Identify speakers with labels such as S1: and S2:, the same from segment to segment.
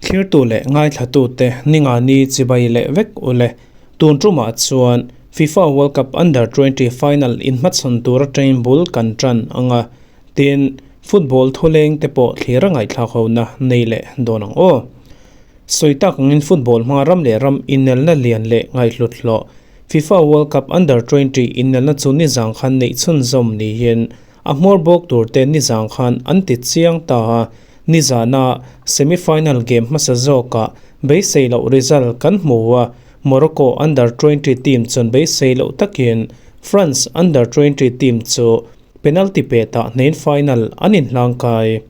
S1: Thlirtu leh ngaithlatute ningani chibai leh vek ule. Tun tumah chuan FIFA World Cup Under 20 final inhmachhawn tur atangin bul kan tan ang a, tin, football thuleng te pawh thlir a ngaihthlak hona nei leh dawn ang aw. Sawi tak angin football hmanga ram leh ram inelna lian leh ngaihhlut hlawh FIFA World Cup Under 20 inelna chu nizang khan neih chhunzawm niin a hmawr bawk tur te nizang khan an ti chiang ta a, nizana semi-final game hmasa zawkah beisei loh result kan hmu a, Morocco Under 20 team chuan beisei loh takin France Under 20 team chu penalty petah hnein final an inhlangkai.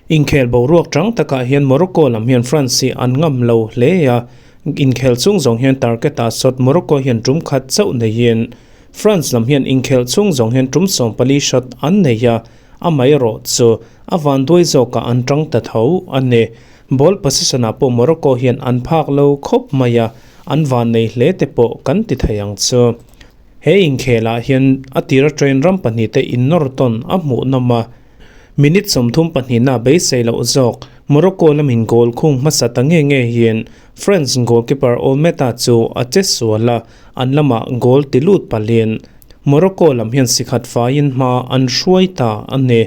S1: Inkhel boruak chang takah hian Morocco lam hian France hi an ngam lo hle a, inkhel chung zawng hian target-ah shot Morocco hian tum khat chauh neiin France lam hian inkhel chung zawng hian tum 14 shot an nei a, amaherawh chu a vanduai zawkah an tang ta tho a ni. Ball possession-ah pawh Morocco hian an phak lo khawp mai a, an vannei hle te pawh kan ti thei ang chu. He inkhelah hian a tira train ram pahnihte innawr tawn a hmuh nawm a. Minute 32 na beisei loh zawk Morocco lamin goal khung hmasa ta nge nge hian France goalkeeper Olmeta chu a che sual a, an lamah goal ti lut palhin Morocco lam hian sikhat faiin hma an hruai ta a ni.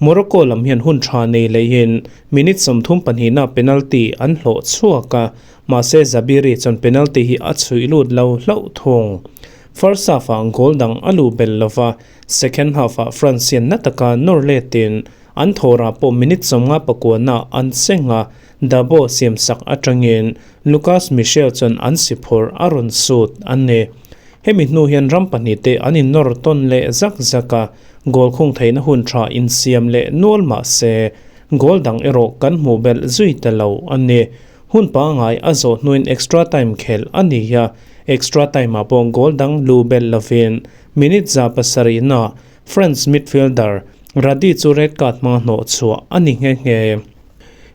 S1: Morocco lam hian hun tha nei leihin minute 32 na penalty an hlawh chhuak a, mahse Zabiri chuan penalty hi a chhuih lut lo hlauh thung. First half-ah goal dang a luh bel lova, Second half-ah France hian na taka nawr letin an thawrah pawh minute 59 na an cheng a, Dabo siamsak atangin Lucas Michel chuan an si phawrh a rawn sut a ni. Hemi hnu hian ram pahnih te an innawr tawn leh zak zak a, goal khung theihna hun tha insiam leh nual mah se goal dang erawh kan hmuh belh zui ta lo a ni. Hun pangngai a zawh hnuin extra time khelh a ni a, extra time-ah pawh goal dang lu belh lovin Minute 7 na France midfielder Radi chu red card hmanga hnawh chhuah a ni nghe nghe.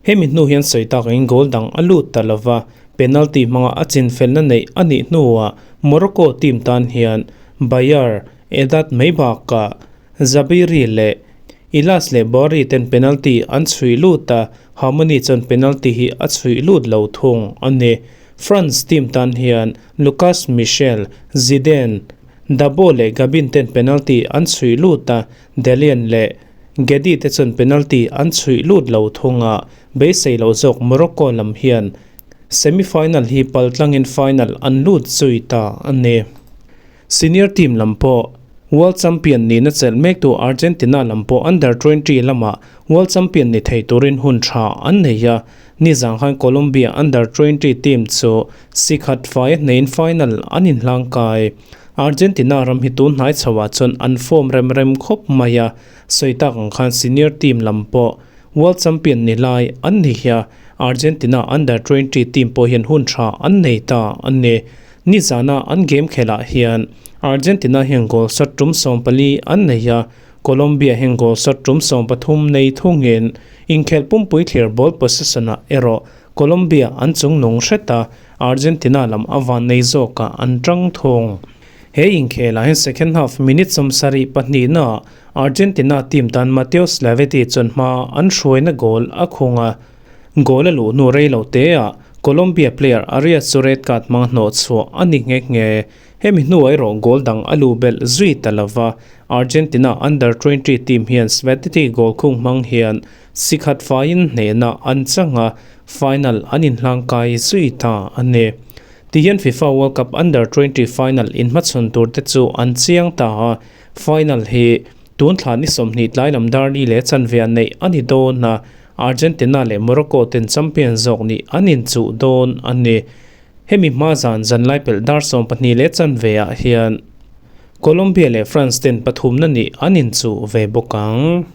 S1: Hemi hnu hian sawi tak angin goal dang a lut ta lova, penalty hmanga a chinfelna neih a nih hnuah Morocco team tan hian Bayar, Edat mai bakah Zabiri leh Ilas leh Bari ten penalty an chhuih lut a, Harmony chuan penalty hi a chhuih lut lo thung a ni. France team tan hian Lucas Michel, Zidane, Dabo leh Gabin ten penalty an chhuih lut a, Delian leh Gedi te chuan penalty an chhuih lut lo thung a, beisei loh zawk Morocco lam hian semi-final hi paltlangin final an lut zui ta a ni. Senior team lam pawh World Champion nihna chelh mektu Argentina lam pawh Under 20 lamah World Champion ni thei turin hun tha an nei a, nizang khan Colombia Under 20 team chu sikhat fai hneiin final an inhlangkai. Argentina ram hi tun hnai chhoah chuan an form rem rem khawp mai a, sawi tak ang khan senior team lam pawh World Champion ni lai an ni hi a, Argentina Under 20 team pawh hian hun tha an nei ta a ni. Nizana an game khelah hian Argentina hian goal shot tum 14 an nei a, Colombia hian goal shot tum 13 nei thungin inkhelh pumpui thlir ball possession-ah erawh Colombia an chungnung hret a, Argentina lam a van nei zawkah an tang thung. He inkhelah hian second half minute 72 naah Argentina team tan Mateo Slavetti chuan hma an hruaina goal a khung a, Goal a luh hnu rei lo te ah Colombia player Arias chu red card hmang hnawh chhuah a ni nghe nghe. Hemi hnuah erawh goal dang a luh belh zui ta lova, Argentina under 20 team hian Svetiti goal khung hmang hian sikhat faiin hnehna an chang a, final an inhlangkai zui ta a ni. Tihian FIFA World Cup Under 20 final inhmachhawn tur te chu an chiang ta a, final hi tun thla ni 20 tlai lam dar li leh chanve ah neih a ni dawn a, Argentina leh Morocco ten champion zawk nih an inchuh dawn a ni. Hemi hma zan zan lai pelh dar 12 leh chanve ah hian Colombia leh France ten pathumna nih an inchuh ve bawk ang.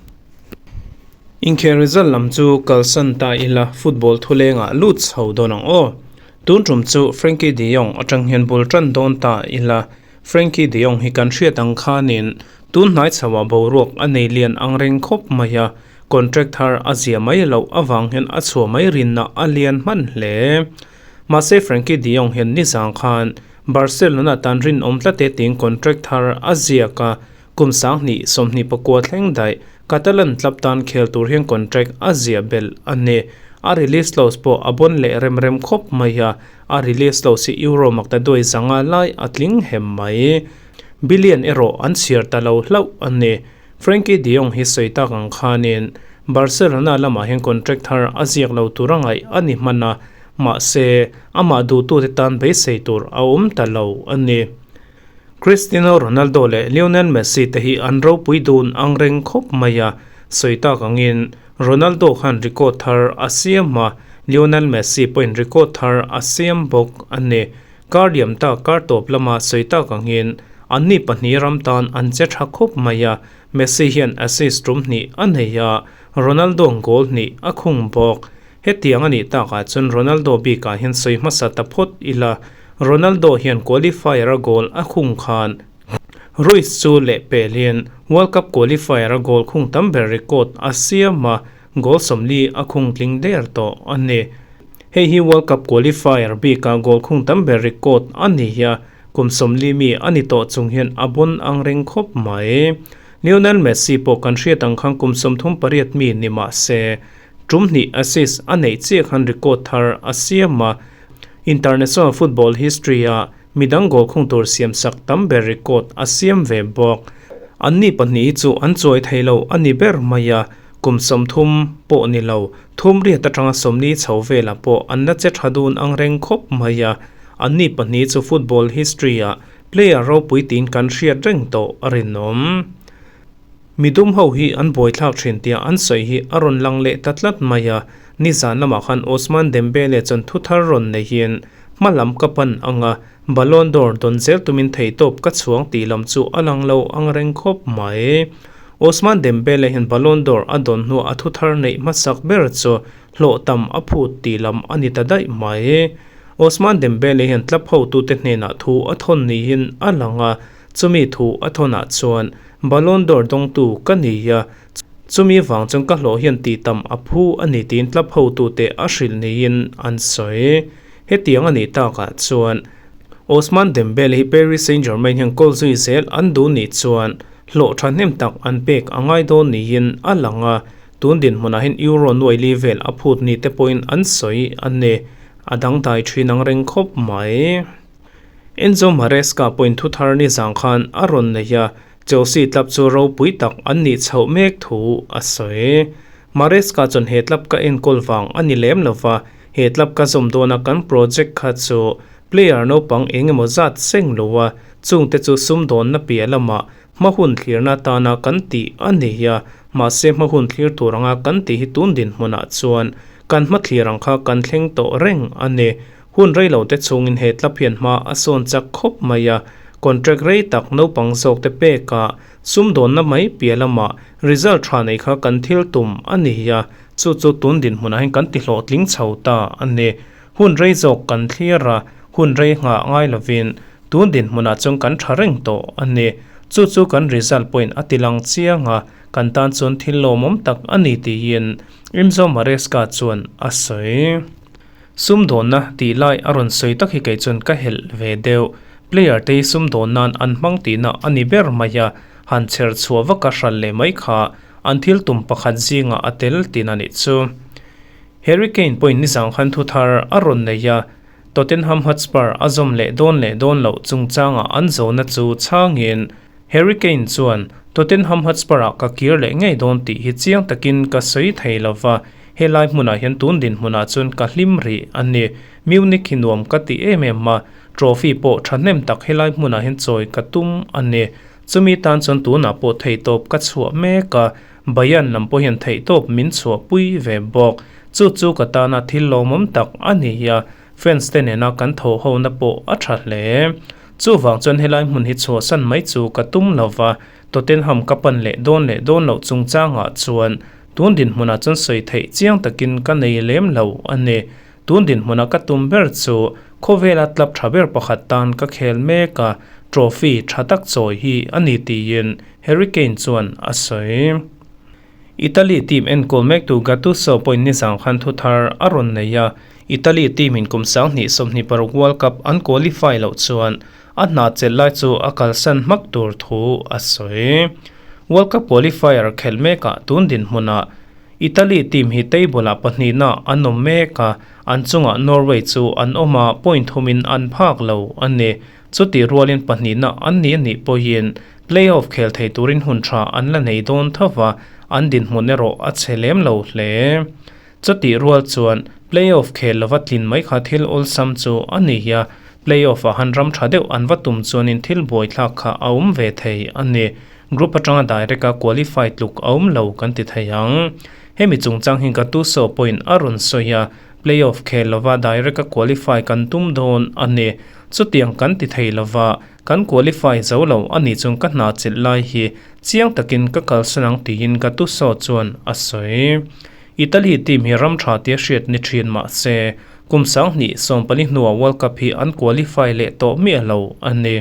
S1: Inkhel result lam chu kalsan ta ila football thulengah lut chho dawn ang aw. Tun tum chu Frenkie de Jong atang hian bul tan dawn ta ila Frenkie de Jong hi kan hriat ang khanin tun hnai chhoah boruak a nei lian ang reng khawp mai a, contract thar a zia mai loh awang hian a chhuah mai rinna a lian hman hle. Mahse Frenkie de Jong hian nizang khan Barcelona tan rinawm tlate ting contract thar a ziak a, Kum 2029 thleng daih Catalan club tan khel tur hian contract a ziah belh a ni. A release clause pawh a bawn leh rem rem khawp mai a, a release clause hi Euro maktaduai zanga lai a tling hem mai. Billion erawh an chhiar ta lo hlauh a ni. Frenkie de Jong hi sawi tak ang khanin Barcelona lamah hian contract thar a ziak lo tur a ngaih a ni hman a, mahse amah duhtute tan beisei tur a awm ta lo a ni. Cristiano Ronaldo leh Lionel Messi te hi an ropui dun ang reng khawp mai a, sawi tak angin Ronaldo khan record thar a siam a, Lionel Messi pawhin record thar a siam bawk a ni. Kar liam tak kar tawp lama sawi tak angin anni pahnih ram tan an che tha khawp mai a, Messi hian assist tum hnih a nei a, Ronaldo goal hnih a khung bawk. Hetiang a nih takah chuan Ronaldo bikah hian sawi hmasa ta phawt ila, Ronaldo hian qualifier a goal a khung khan Ruiz chu lehpelhin World Cup qualifier a goal khung tam ber record a siam a, goal 40 a khung tling der tawh a ni. Hei hi World Cup qualifier bikah goal khung tam ber record a ni a, kum 40 mi a ni tawh chung hian a bawn ang reng khawp mai. Lionel Messi pawh kan hriat ang khan kum 38 mi ni mah se, Tum hnih assist a neih chiah khan record thar a siam a, international football history-ah midang goal khung tur siam sak tam ber record a siam ve bawk. Anni pahnih hi chu an chuai thei lo a ni ber mai a, kum 30 pawh ni lo, thum riat atanga 40 chho velah pawh an la che tha dun ang reng khawp mai a, anni pahnih chu football history-ah player ropui tiin kan hriat reng tawh a rinawm. Midum ho hi an buaithlak thin tia an sawi hi a rawn lang leh ta tlat mai a, nizan lamah khan Ousmane Dembele chuan thu thar rawn neihin hma lam ka pan ang a, Ballon d'Or dawn zel tumin theihtawp ka chhuang tih lam chu a lang lo ang reng khawp mai. Ousmane Dembele hian Ballon d'Or a dawn hnuah a thu thar neih hmasak ber chu hlawh tam a phut tih lam a ni ta daih mai. Ousmane Dembele hian club hotute hnenah thu a thawn niin a lang a, Chumi thu a thawnah chuan Ballon d'Or dawngtu ka ni a, chumi vang chuan ka hlawh hian tih tam a phu a ni tiin club hotute a hrilh niin an sawi. Hetiang a nih takah chuan Ousmane Dembele hi Paris Saint-Germain hian goal zui zel an duh nih chuan hlawh thahnem tak an pek a ngai dawn niin a lang a, tun dinhmunah hian Euro nuai li vel a phut ni te pawhin an sawi a ni. A dangdai thin ang reng khawp mai. Enzo Maresca pawhin thu thar ni zang khan a rawn nei a, Chelsea club chu ropui tak an nih chhoh mek thu a sawi. Maresca chuan he club ka enkawl vang a ni lem lo va, he club ka zawm dawna kan project kha chu player naupang eng emaw zat seng lo a, chungte chu sumdawnna piah lamah hma hun thlirna atana kan tih a ni a, mahse hma hun thlir tur anga kan tih hi tun dinhmunah chuan kan hma thlir ang kha kan thleng tawh reng a ni. Hun rei lo te chhungin he club hian hma a sawn chak khawp mai a, contract rei tak naupang zawk te pek a, sumdawnna mai piah lamah result tha nei kha kan thil tum a ni a, chu chu tun dinhmunah hian kan ti hlawhtling chho ta a ni. Hun rei zawk kan thlir a, hun rei nghah ngai lovin tun dinhmunah chuan kan tha reng tawh a ni. Chu chu kan result pawhin a ti lang chiang a, kan tan chuan thil lawmawm tak a ni tiin Enzo Maresca chuan a sawi. Sumdawnna tih lai a rawn sawi tak hi kei chuan ka helh ve deuh. Player te hi sumdawn nan an hmang tihna a ni ber mai a, han chher chhuah vak a hral leh mai kha an thil tum pakhat zingah a tel tihna nih chu. Harry Kane pawhin nizang khan thu thar a rawn nei a, Tottenham Hotspur a zawm leh dawn leh dawn loh chungchangah an zawhna chu chhangin Harry Kane chuan, Tottenham Hotspur-ah ka kir leh ngei dawn tih hi chiang takin ka sawi thei lo va, helai hmunah hian tun dinhmunah chuan ka hlim rih a ni. Munich hi nuam ka ti em em a, trophy pawh thahnem tak helai hmunah hian chawi ka tum a ni. Chumi tan chuan tunah pawh theihtawp ka chhuah mek a, Bayern lam pawh hian theihtawp min chhuahpui ve bawk. Chu chu ka tana thil lawmawm tak a ni a, fans te nena kan tho hona pawh a tha hle. Chuvang chuan helai hmun hi chhuahsan mai chu ka tum lo va, Tottenham ka pan leh dawn leh dawn loh chungchangah chuan tun dinhmunah chuan sawi theih chiang takin ka nei lem lo a ni. Tun dinhmuna ka tum ber chu khawvela club tha ber pakhat tan ka khel mek a, trophy tha tak chawi hi a ni tiin Harry Kane chuan a sawi. Italy team enkawl mektu Gattuso pawhin nizang khan thu thar a rawn nei a, Italy team in kum 2026 World Cup an qualify loh chuan. a hna chelh lai chu a kalsan hmak tur thu a sawi. World Cup qualifier khelh mekah tun dinhmunah Italy team hi table-ah pahnihna an awm mek a, an chungah Norway chu an awm a, point thumin an phak lo a ni. Chutih rualin pahnihna an nih a nih pawhin play-off khel thei turin hun tha an la nei dawn tho va, an dinhmun erawh a chhe lem lo hle. Chutih rual chuan play-off khel lova tlin mai kha thil awlsam chu a ni a, play-off-ah han ram tha deuh an va tum chuanin thil buaithlak kha a awm ve thei a ni. Group atanga direct a qualify tluk a awm lo kan ti thei ang. Hemi chungchang hi Gattuso pawhin a rawn sawi a, play-off khel lova direct a qualify kan tum dawn a ni. Chutiang kan ti thei lova, kan qualify zo lo a nih chuan ka hna chilh lai hi chiang takin ka kalsan ang tiin Gattuso chuan a sawi. Italy team hi ram tha tia hriat ni thin mah se, kum 2014 hnuah World Cup hi an qualify leh tawh miah lo a ni.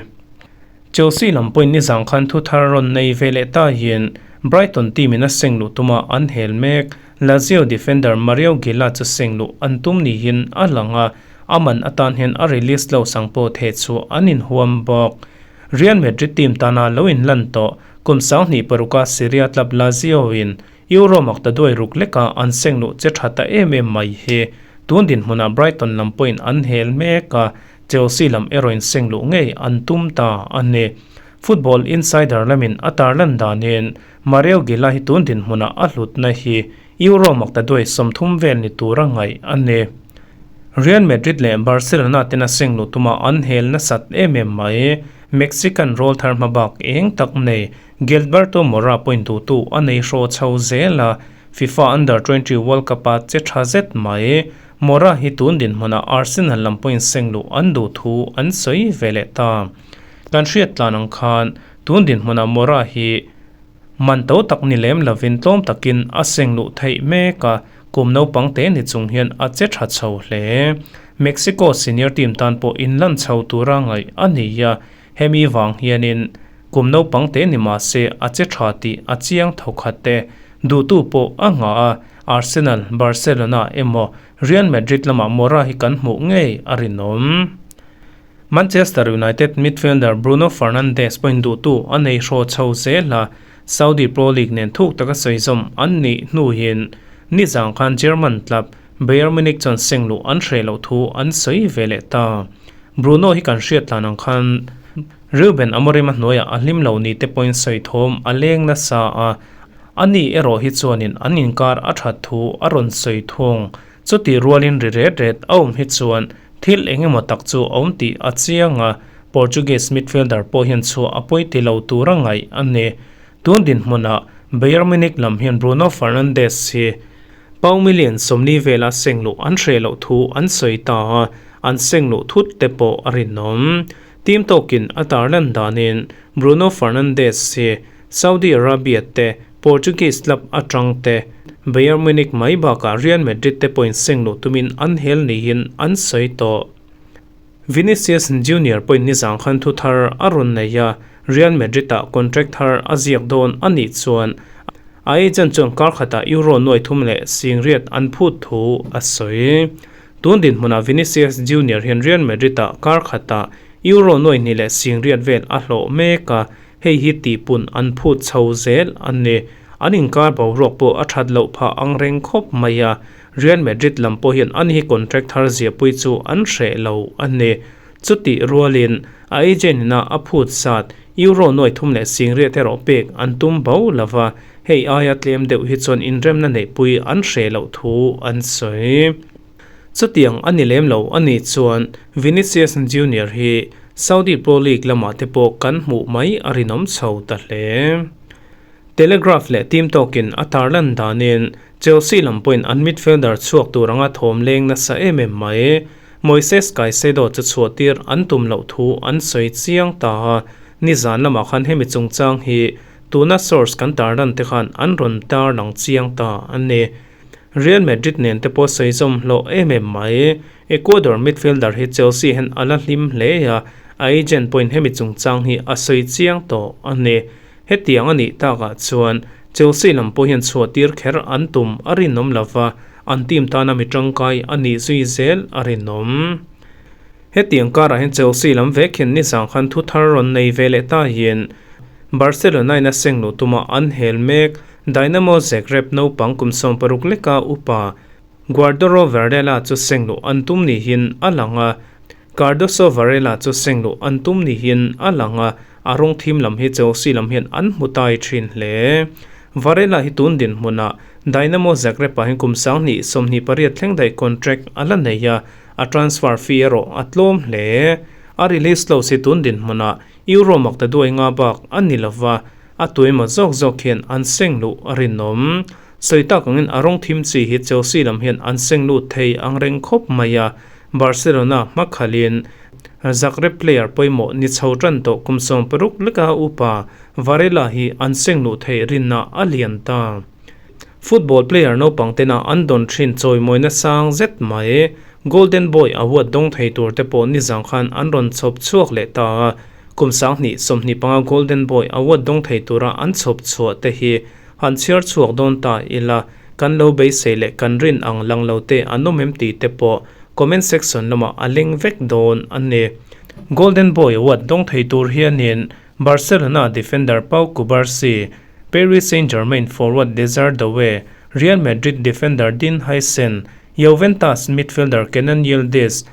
S1: Chelsea lam pawhin nizang khan thu thar rawn nei ve leh ta hian Brighton team in a seng luh tuma an hel mek. Lazio defender Mario Gila chu seng luh an tum niin a lang a, a man atan hian a release lo sang pawh theh chhuah an inhuam bawk. Real Madrid team tana lo inlan tawh kum 2006 a Serie A club Lazio in Euro makta duai ruk leka an seng luh che tha ta em em mai hi tun dinhmunah Brighton lam pawhin an hel mek a, Chelsea lam erawhin seng luh ngei an tum ta a ni. Football Insider lamin a tarlan danin Mario Gila hi tun dinhmunah a hlutna hi Euro makta duai 30 vel ni tura ngaih a ni. Real Madrid leh Barcelona tena seng luh tuma an hel nasat em em mai. Mexican rawlthar hmabak eng tak nei Gilberto Mora pawhin duhtu a nei hraw chho zel a, FIFA Under 20 World Cup-a che tha zet mai. Mora hi tun dinhmunah Arsenal lam pawhin seng luh an duh thu an sawi ve leh ta. Kan hriat tlan ang khan tun dinhmunah Mora hi man to tak ni lem lovin tlawm takin a seng luh theih mek a, kum naupang te ni chung hian a che tha chho hle. Mexico senior team tan pawh inlan chho tura ngaih a ni a, Hemi vang hianin kum naupang te ni mah se a che tha tih a chiang tho khat e. Duhtu pawh a ngah a, Arsenal, Barcelona emaw Real Madrid lamah Mora hi kan hmuh ngei a rinawm. Manchester United midfielder Bruno Fernandes pawhin duhtu a nei hraw chho zel a, Saudi Pro League nen thuk taka sawizawm an nih hnuin nizang khan German club Bayern Munich chuan seng luh an hreh loh thu an sawi ve leh ta. Bruno hi kan hriat tlan ang khan Ruben Amorim a hnuaiah a hlim lo ni te pawhin sawi thawm a leng nasa a, ani erawh hi chuanin an inkar a that thu a rawn sawi thung. Chutih rualin ri ret ret a awm hi chuan thil eng emaw tak chu a awm tih a chiang a, Portuguese midfielder pawh hian chhuah a pawi ti lo tura ngaih a ni. Tun dinhmunah Bayern Munich lam hian Bruno Fernandes hi Pau million 40 vela seng luh an hreh loh thu an sawi ta a, an seng luh thut te pawh a rinawm. Team tawkin a tarlan danin Bruno Fernandes hi Saudi Arabia te, Portuguese club atang te, Bayern Munich mai bakah Real Madrid te pawhin seng luh tumin an hel niin an sawi tawh. Vinicius Junior pawhin nizang khan thu thar a rawn nei a, Real Madrid-ah contract thar a ziak dawn a nih chuan a agent chuan kar khatah Euro 38,000 an phut thu a sawi. Tun dinhmunah Vinicius Junior hian Real Madrid-ah kar khatah Euro 2,800 vel a hlawh mek a, hei hi tihpun an phut chho zel a ni. An inkar boruak pawh a that loh phah ang reng khawp mai a, Real Madrid lam pawh hian ani hi contract thar ziahpui chu an hreh lo a ni. Chutih rualin a agent ina a phut zat Euro 38,000 erawh pek an tum bo lo va, hei aia tlem deuh hi chuan inremna neihpui an hreh loh thu an sawi. Chutiang a ni lem lo a nih chuan Vinicius Junior hi Saudi Pro League lamah te pawh kan hmuh mai a rinawm chho ta hle. Telegraph leh team tawkin a tarlan danin Chelsea lam pawhin an midfielder chhuak tur anga thawm leng nasa em em mai. Moises Caicedo chu chhuah tir an tum loh thu an sawi chiang ta a, nizan lamah khan hemi chungchang hi tuna source kan tarlan te khan an rawn tarlang chiang ta a ni. Real Madrid nen te pawh sawi zawm hlawh em em mai. Ecuador midfielder hi Chelsea hian a la hlim hle a, a agent pawhin hemi chungchang hi a sawi chiang tawh a ni. Hetiang a nih takah chuan Chelsea lam pawh hian chhuah tir kher an tum a rinawm lo va, an team tana mi tangkai a nih zui zel a rinawm. Hetiang karah hian Chelsea lam vek hian nizang khan thu thar rawn nei ve leh ta hian Barcelona in a seng luh tuma an hel mek. Dynamo Zagreb naupang kum 60 leka upa Guardoro Varela chu seng luh an tum niin a lang a, Cardoso Varela chu seng luh an tum niin a lang a, a rawng thim lam hi Chelsea lam hian an hmu tai thin hle. Varela hi tun dinhmunah Dynamo Zagreb ah hian kum 2028 thleng daih contract a la nei a, a transfer fee erawh a tlawm hle. A release clause hi tun dinhmunah Euro makta duai nga bak a ni lova, a tuemaw zawk zawk hian an seng luh a rinawm. Sawi tak angin a rawng thim chi hi Chelsea lam hian an seng lut thei ang reng khawp mai a, Barcelona hmakhalin Zagreb player pawimawh ni chho tan tawh kum 60 leka upa Varela hi an seng luh theih rinna a lian ta. Football player naupang tena an dawn thin chawimawina sang zet mai. Golden Boy award dawng thei tur te pawh nizang khan an rawn chhawp chhuak leh ta a, kum 2025 Golden Boy award dawng thei tura an chhawp chhuah te hi han chhiar chhuak dawn ta ila, kan lo beisei leh kan rin ang lang lo te an awm em tih te pawh comment section lamah a leng vek dawn a ni. Golden Boy award dawng thei tur hianin Barcelona defender Pau Cubarsi, Paris Saint-Germain forward Desire Doue, Real Madrid defender Dean Huijsen, Juventus midfielder Kenan Yildiz,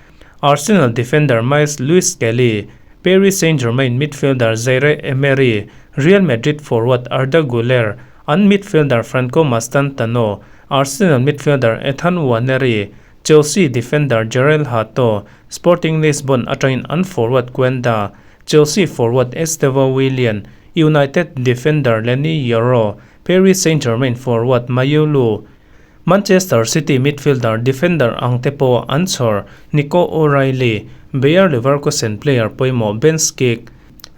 S1: Arsenal defender Myles Lewis-Skelly, Paris Saint-Germain midfielder Zaire Emery, Real Madrid forward Arda Guler, an midfielder Franco Mastantano, Arsenal midfielder Ethan Nwaneri, Chelsea defender Jorrel Hato, Sporting Lisbon atangin an forward Quenda, Chelsea forward Estevao Willian, United defender Leny Yoro, Paris Saint-Germain forward Mayulu, Manchester City midfielder defender ang te pawh an chhawr Nico O'Reilly, Bayer Leverkusen player pawimawh Ben Schick,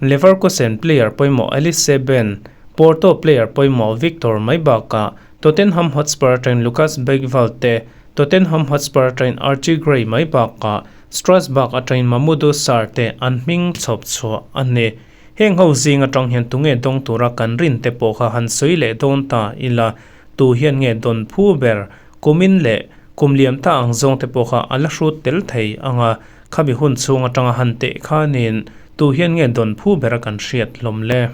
S1: Leverkusen player pawimawh Elise Ben, Porto player pawimawh Victor mai bakah Tottenham Hotspur atangin Lucas Bergvall te, Tottenham Hotspur atangin Archie Gray mai bakah Strasbourg atangin Mamoudou Sarr te an hming chhawp chhuah a ni. Heng ho zing atang hian tunge dawng tura kan rin te pawh kha han sawi leh dawn ta ila, tu hian nge dawn phu ber, kumin leh kum liam ta ang zawng te pawh kha a la hrut tel thei ang a, khami hun chhung atanga han teh khanin tu hian nge dawn phu bera kan hriat hlawm le.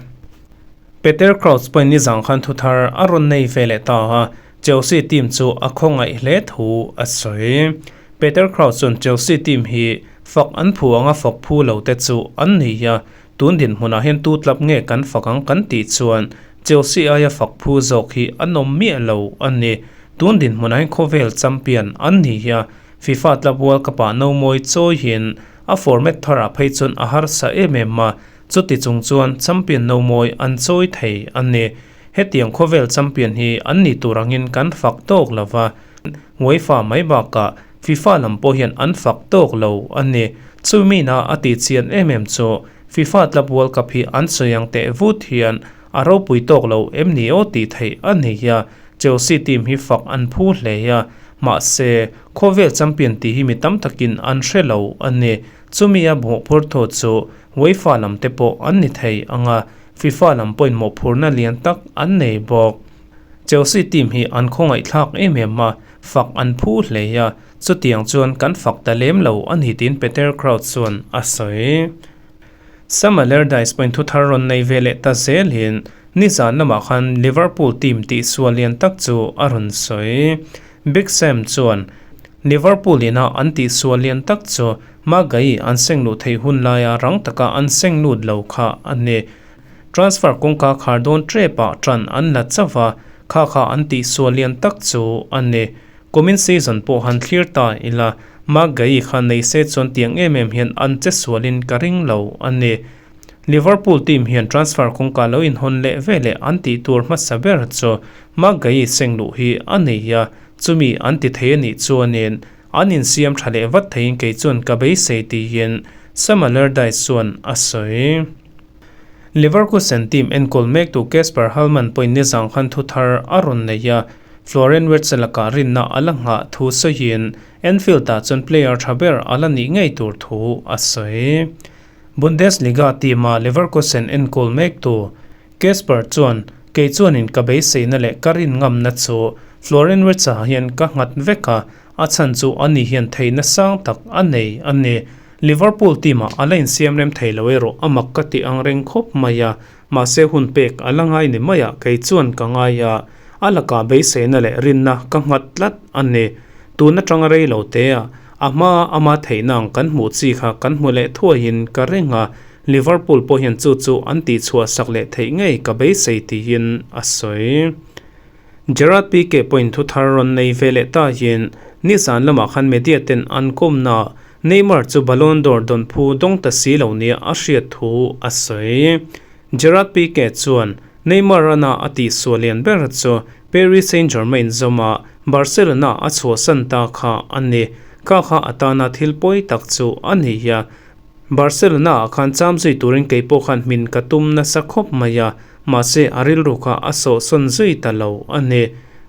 S1: Peter Crouch pawhin nizang khan thu thar a rawn nei ve leh ta a, Chelsea team chu a khawngaih hle thu a sawi. Peter Crouch chuan Chelsea team hi fak an phu anga fak phu lo te chu an ni a, tun dinhmunah hian tu tlap nge kan fak ang kan tih chuan Chelsea aia fak phu zawk hi an awm miah lo a ni. Tun dinhmunah hian khawvel champion an ni a, FIFA Club World Cup ah no mawi chawihin a format tharah phei chuan a harsa em em a, chuti chung chuan champion no mawi an chawi thei a ni. Hetiang khawvel champion hi an ni tur angin kan fak tawk lo va, UEFA mai bakah FIFA lam pawh hian an fak tawk lo a ni. Chumi na a tih chian em em chu FIFA Club World Cup hi an sawi ang teh vut hian a ropui tawk lo em ni aw tih theih a ni a, Chelsea team hi fak an phu hle a, mahse khawvel champion tih hi mi tam takin an hre lo a ni. Chumi a mawhphur thu chu UEFA lam te pawh an ni thei ang a, FIFA lam pawhin mawhphurna lian tak an nei bawk. Chelsea team hi an khawngaihthlak em em a, fak an phu hle a, chutiang chuan kan fak ta lem lo a ni tiin Peter Crouch chuan a sawi. Sam Allardyce pawhin thu thar rawn nei ve leh ta zelin nizan lamah khan Liverpool team tihsual lian tak chu a rawn sawi. Big Sam chuan Liverpool ina an tihsual lian tak chu Magai an seng luh theih hun laia rang taka an seng lut lo kha a ni. Transfer kawngka khar dawn ṭepah ṭan an la chauh a, kha kha an tihsual lian tak chu a ni. Kumin season pawh han thlir ta ila, Magai kha nei se chuan tiang em em hian an che sualin ka ring lo a ni. Liverpool team hian transfer kawngka lo inhawn leh veleh an tih tur hmasa ber chu Magai seng luh hi a nei a, chumi an ti thei a nih chuanin an insiam tha leh vat theiin kei chuan ka beisei tiin Sam Allardyce chuan a sawi. Leverkusen team enkawl mektu Kasper Hjulmand pawhin nizang khan thu thar a rawn nei a, Florian Wirtz lakah rinna a la nghah thu sawiin Anfield-ah chuan player tha ber a la nih ngei tur thu a sawi. Bundesliga team-a Leverkusen enkawl mektu Kasper chuan, Kei chuanin ka beiseina leh ka rin ngamna chu Florian Wirtz-ah hian ka nghat vek a, a chhan chu ani hian theihna sang tak a nei a ni. Liverpool team-ah a la insiam rem thei lo erawh a mak ka ti ang reng khawp mai a, mahse hun pek a la ngai ni maiah kei chuan ka ngai a, a lakah beiseina leh rinna ka nghat tlat a ni. Tun atanga rei lo te a, a hmaa ama theihna ang kan hmuh chi kha kan hmu leh thuaiin ka reng a, Liverpool pawh hian chu chu an tihchhuah sak leh theih ngei ka beisei tiin a sawi. Gerard Pique pawhin thu thar rawn nei ve leh ta hian nizan lamah khan media ten an kawmnaah Neymar chu Ballon d'Or dawn phu dawng ta si lo nia a hriat thu a sawi. Gerard Pique chuan Neymar rana a tihsual lian ber chu Paris Saint-Germain zawma Barcelona a chhuahsan ta kha a ni. Kha kha a tana thil pawi tak chu a ni a. Barcelona ah khan cham zui turin kei pawh khan hmin ka tum nasa khawp mai a, mahse a rilru kha a sawhsawn zui ta lo a ni.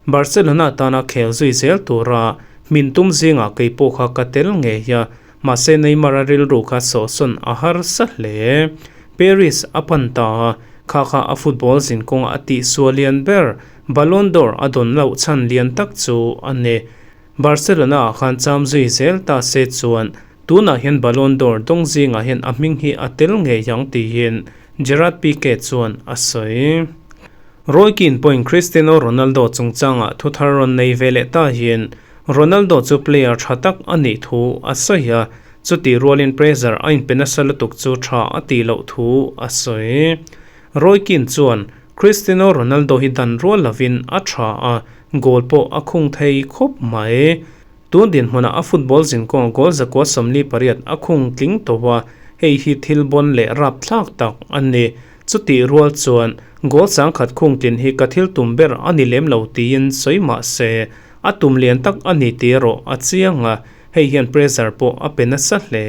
S1: Barcelona tana khel zui zel tura hmin tum zingah kei pawh kha ka tel ngei a, mahse Neymar a rilru kha sawhsawn a harsa hle. Paris a pan ta a, kha kha a football zinkawngah a tihsual lian ber, Ballon d'Or a dawn loh chhan lian tak chu a ni. Barcelona ah khan cham zui zel ta se chuan Tunah hian Ballon d'Or dawng zingah hian a hming hi a tel ngei ang tiin Gerard Pique chuan a sawi. Roy Keane pawhin Cristiano Ronaldo chungchangah thu thar rawn nei ve leh ta hian Ronaldo chu player tha tak a nih thu a sawi a, chutih rualin pressure a inpe nasa lutuk chu tha a tih loh thu a sawi. Roy Keane chuan Cristiano Ronaldo hi dan rual lovin a tha a, goal pawh a khung thei khawp mai. Tun dinhmunah a football zinkawng goal 148 a khung tling tawh a, hei hi thil bawn leh rap thlak tak a ni. Chutih rual chuan goal 10,000 khung tlin hi ka thil tum ber a ni lem lo tiin sawi mah se, a tum lian tak a ni tih erawh a chiang a, hei hian pressure pawh a pe nasa hle.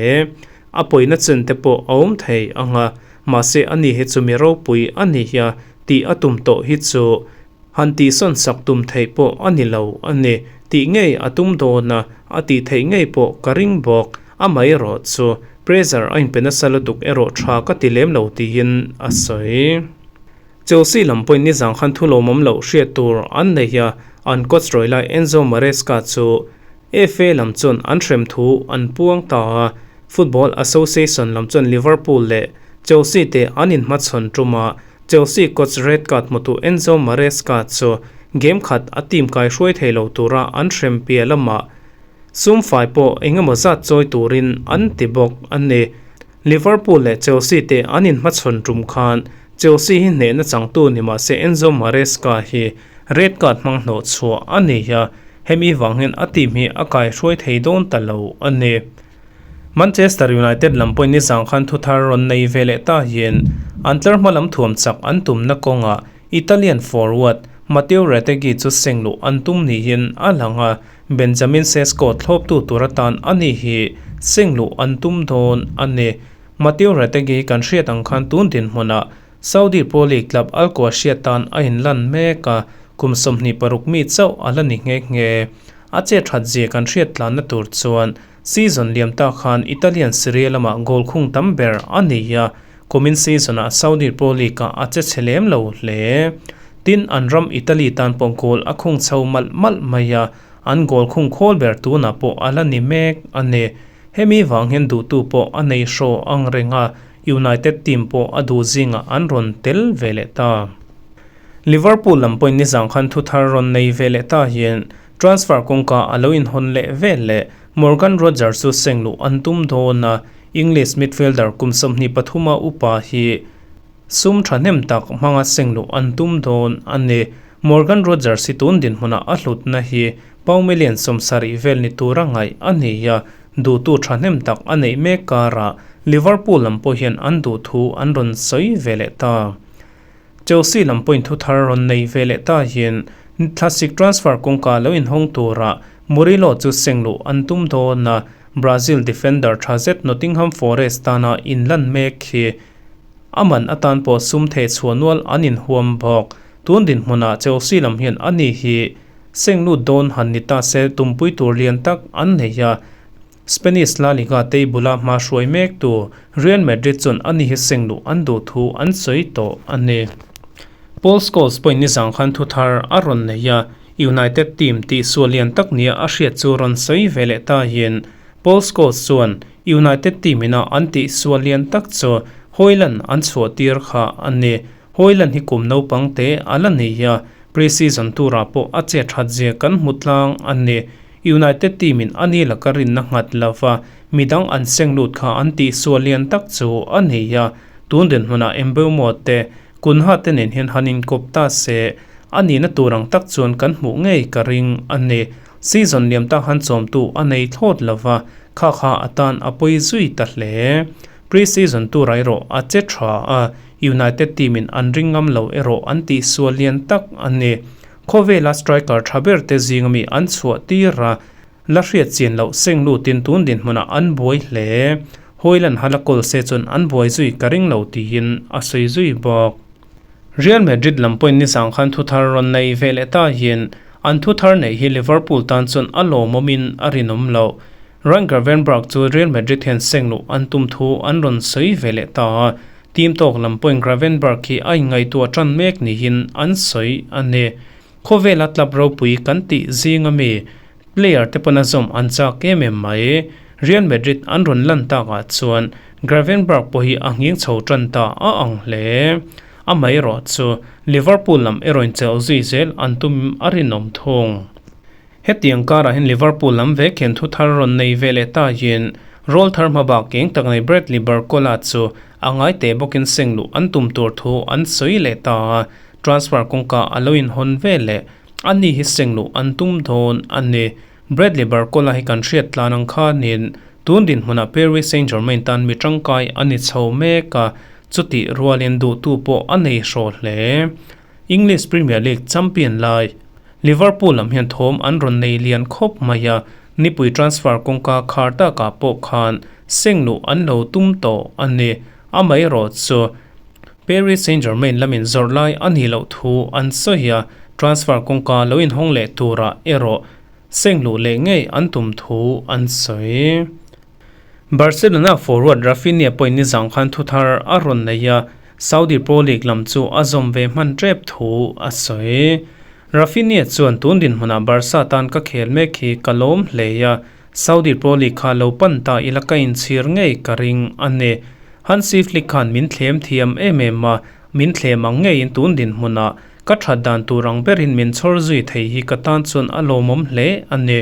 S1: A pawina chen te pawh a awm thei ang a, mahse ani hi chu mi ropui a ni a tih a tum tawh hi chu Han tihsawn sak tum theih pawh a ni lo a ni. Tih ngei a tum dawn a, a tih theih ngei pawh ka ring bawk. Amaherawh chu pressure a inpe nasa lutuk erawh tha ka ti lem lo tiin a sawi. Chelsea lam pawhin nizang khan thu lawmawm loh hriat tur an nei a, an coach rawi lai Enzo Maresca chu FA lam chuan an hrem thu an puang ta a, Football Association lam chuan Liverpool leh Chelsea te an inhmachhawn tum a, Chelsea coach red card hmutu Enzo Maresca chu game khat a team kai hruai thei lo tura an hrem piah lamah sum fai pawh eng emaw zat chawi turin an ti bawk a ni. Liverpool leh Chelsea te an inhmachhawn tum khan Chelsea hi hnehna changtu ni mah se Enzo Maresca hi red card hmang hnawh chhuah a ni a, hemi vang hian a team hi a kai hruai thei dawn ta lo a ni. Manchester United lam pawhin nizang khan thu thar rawn nei ve leh ta hian an tlar hma lam thuam chak an tumna kawngah Italian forward Matteo Retegui chu seng luh an tum niin a lang a, Benjamin Sesko thlawptu tur atan a ni hi seng luh an tum dawn a ni. Matteo Retegui kan hriat ang khan tun dinhmunah Saudi Pro League club Al Qassia tan a inlan mek a, kum 26 mi chauh a la ni nghe nghe. A che that zia kan hriat tlanna tur chuan Season liam ta khan Italian Serie lamah goal khung tam ber a nei a, kumin season-ah Saudi Pro League-ah a che chhe lem lo hle. Tin, an ram Italy tan pawh goal a khung chho malh malh mai a, an goal khung khawl ber tunah pawh a la ni mek a ni. Hemi vang hian duhtu pawh a nei hraw ang reng a, United team pawh a duh zingah an rawn tel ve leh ta. Liverpool lam pawhin nizang khan thu thar rawn nei ve leh ta hian Transfer kawngka a lo inhawn leh vel leh Morgan Rogers chu seng luh an tum dawn a, English midfielder kum 23 a upa hi sum thahnem tak hmanga seng luh an tum dawn a ni. Morgan Rogers hi tun dinhmunah a hlutna hi pound million 70 vel ni tura ngaih a ni a, duhtu thahnem tak a neih mek karah Liverpool lam pawh hian an duh thu an rawn sawi ve leh ta. Chelsea lam pawhin thu thar rawn nei ve leh ta hian thlasik transfer kawngka lo inhawng turah Murillo chu seng luh an tum dawn a, Brazil defender tha zet Nottingham Forest tana inlan mek hi a man atan pawh sum theh chhuah nual an inhuam bawk. Tun dinhmunah Chelsea lam hian ani hi seng lut dawn han ni ta se tumpui tur lian tak an nei a, Spanish La Liga table-a hma hruai mek tu Real Madrid chuan ani hi seng luh an duh thu an sawi tawh a ni. Paul Scholes pawhin nizang khan thu thar a rawn nei a, United team tihsual lian tak nia a hriat chu rawn sawi ve leh ta hian Paul Scholes chuan. United team ina an tih sual lian tak chu Hojlund an chhuah tir kha a ni. Hojlund hi kum naupang te a la nei a, pre-season turah pawh a che that zia kan hmu tlang a ni. United team in a ni laka rinna nghat lova midang an seng lut kha an tih sual lian tak chu a ni a, tun dinhmunah Mbeumo te Cunha te nen hian han inkawp ta se, a nihna tur ang tak chuan kan hmuh ngei ka ring a ni. Season liam tak han chawmtu a nei thlawt lova, kha kha a tan a pawi zui ta hle. Pre-season tur erawh a che tha a, United team in an ring ngam lo erawh an tihsual lian tak a ni. Khawvela striker tha ber te zinga mi an chhuah tir a, La hriat chian loh seng lutin tun dinhmunah an buai hle. Hojlund hala kawl se chuan an buai zui ka ring lo tiin a sawi zui bawk. Real Madrid lam pawhin nizang khan thuthar rawn nei ve leh ta hian an thuthar neih hi Liverpool tan chuan a lawmawmin a rinawm loh. Ryan Gravenberch chu Real Madrid hian seng luh an tum thu an rawn sawi ve leh ta a, team tawk lam pawhin Gravenberch hi a inngaihtuah tan mek niin an sawi a ni. Khawvela club ropui kan tih zing ami player te pawn a zawm an chak em em mai. Real Madrid an rawn lan takah chuan Gravenberch pawh hi a nghing chho tan ta a ang hle. Amaherawh chu Liverpool lam erawhin chelh zui zel an tum a rinawm thung. Hetiang karah hian Liverpool lam vek hian thu thar rawn nei ve leh ta hian Roll thar hma bak eng tak nei Bradley Barcola chu a ngai teh bawkin seng luh an tum tur thu an sawi leh ta a, transfer kawngka a lo inhawn ve leh a ni hi seng luh an tum dawn a ni. Bradley Barcola hi kan hriat tlan ang khanin tun dinhmunah Paris Saint-Germain tan mi tangkai a ni chho mek a, chutih rualin duhtu pawh a nei hraw hle. English Premier League champion lai Liverpool lam hian thawm an rawn nei lian khawp mai a, nipui transfer kawngka khar takah pawh khan seng luh an lo tum tawh a ni. Amaherawh chu Paris Saint-Germain lamin zawrh lai a nih loh thu an sawi a, transfer kawngka lo inhawng leh turah erawh seng luh leh ngei an tum thu an sawi. Barcelona forward Raphinha pawhin nizang khan thuthar a rawn nei a, Saudi Pro League lam chu a zawm ve hman tep thu a sawi. Raphinha chuan tun dinhmunah Barca tan ka khel mek hi ka lawm hle a, Saudi Pro League kha lo pan ta ila ka inchhir ngei ka ring a ni. Hansi Flick khan min thlem thiam em em a, min thlem ang ngeiin tun dinhmunah ka that dan tur ang berin min chhawr zui thei hi ka tan chuan a lawmawm hle a ni.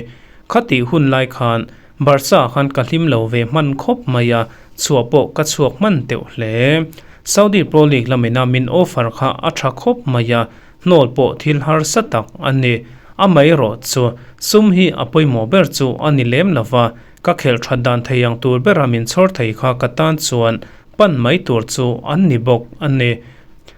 S1: Khatih hun lai khan Barca khan ka hlim lo ve hman khawp mai a, chhuah pawh ka chhuak hman teuh hle. Saudi Pro League lamina min offer kha a tha khawp mai a, hnawl pawh thil harsa tak a ni. Amaherawh chu, sum hi a pawimawh ber chu a ni lem lo va, ka khelh that dan thei ang tur bera min chhawr thei kha ka tan chuan pan mai tur chu an ni bawk a ni.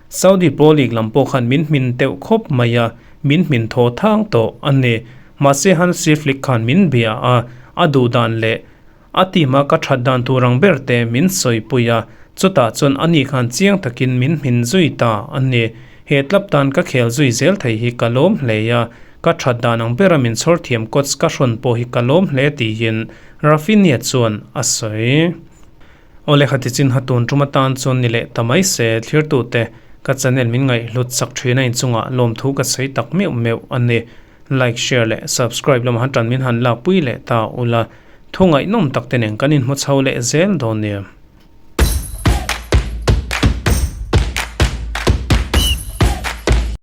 S1: Saudi Pro League lam pawh khan min hmin teuh khawp mai a, min hmin thaw thang tawh a ni. Mahse Hansi Flick khan min bia a, a duh dan leh a team a ka that dan tur ang ber te min sawipui a, chutah chuan ani khan chiang takin min hmin zui ta a ni. He club tan ka khel zui zel thei hi ka lawm hle a, ka that dan ang bera min chhawr thiam coach ka hrawn pawh hi ka lawm hle tiin Raphinha chuan a sawi. Awle khati chin ha tun tum atan chuan ni leh ta mai se thlirtute ka channel min ngaihhlut chak thin a inchungah lawmthu ka sawi tak meuh meuh a ni. Like, share leh subscribe lamah han tan min han lakpui leh ta ula. Thu ngaihnawm tak te nen kan inhmu chho leh zel dawn nia.